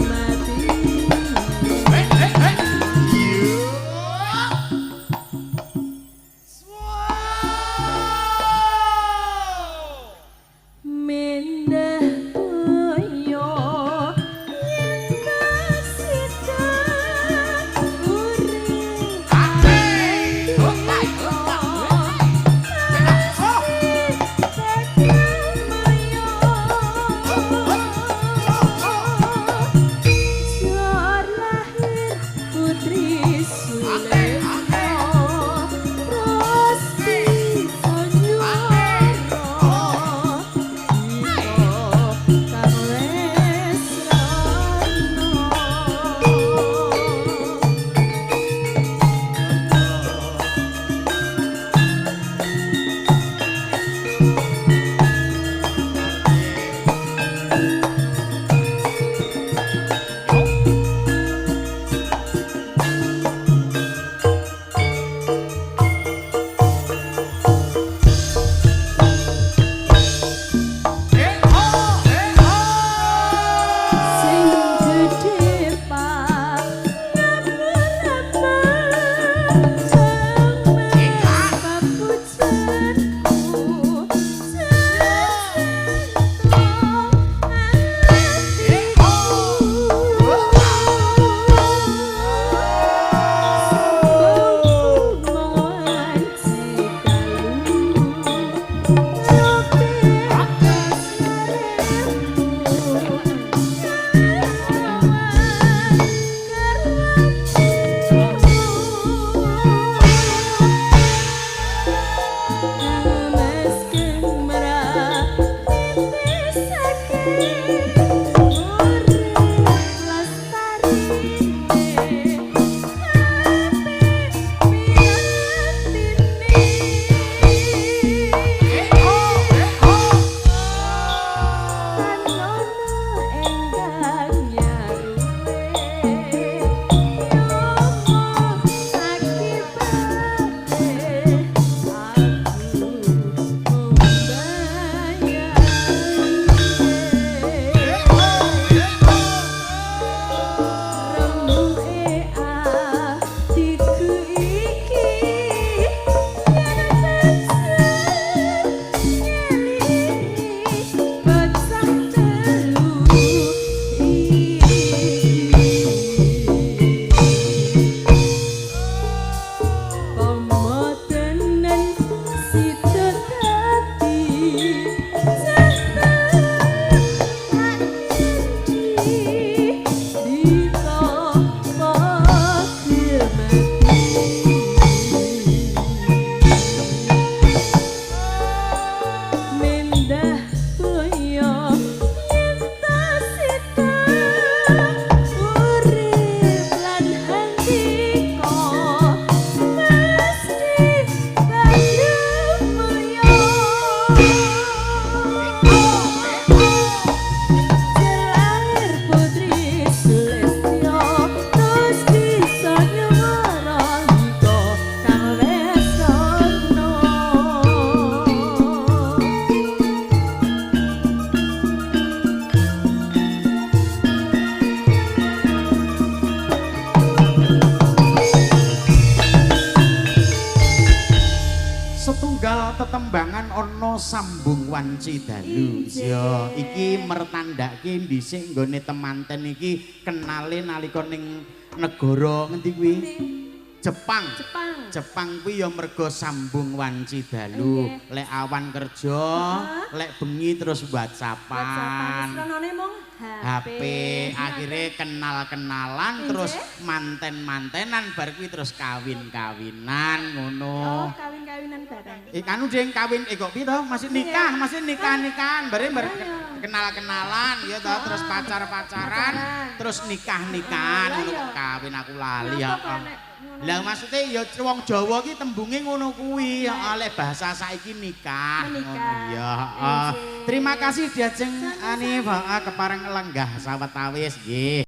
Mati. Mendah toyo yen kasita urip Jor lahir Putri Sulemo Rosti Sonyoro Iko kang wis rono. Sing gedhe pak papujanku atiku Mendah toyo yen sita urip lan handika mesti badhe mulya. Lahir Putri Sulistyo terus bisa nyuwara iko kang wis rono. Setunggal tetembangan ana sambung wanci dalu. Injih. Ya, iki mertandake dhisik nggone temanten iki kenale nalika ning negara ngendi kuwi? Jepang. Jepang. Jepang kuwi ya mergo sambung wanci dalu. Nggih. Lek awan kerja, lek bengi terus WhatsAppan. Ronone mung HP. HP, akhirnya kenal-kenalan terus manten-mantenan bar kuwi terus kawin-kawinan ngono. Oh, kawin-kawinan bareng. Eh anu ding kawin eh kok piye to? Masih nikah, masih nikah-nikahan, bare bar kenal-kenalan ya toh, terus pacar-pacaran, Pacaran. terus nikah-nikahan Lah ngono iya. kok kawin aku lali ya. Kenapa kok nek ngono? Lah maksudnya ya wong Jawa ki tembunge ngono kuwi, ya lek bahasa saiki nikah. Menikah. Ngono ya. Heeh. Injih. Terima kasih diajeng Sami-sami. ani heeh kepareng lenggah sawetawis nggih.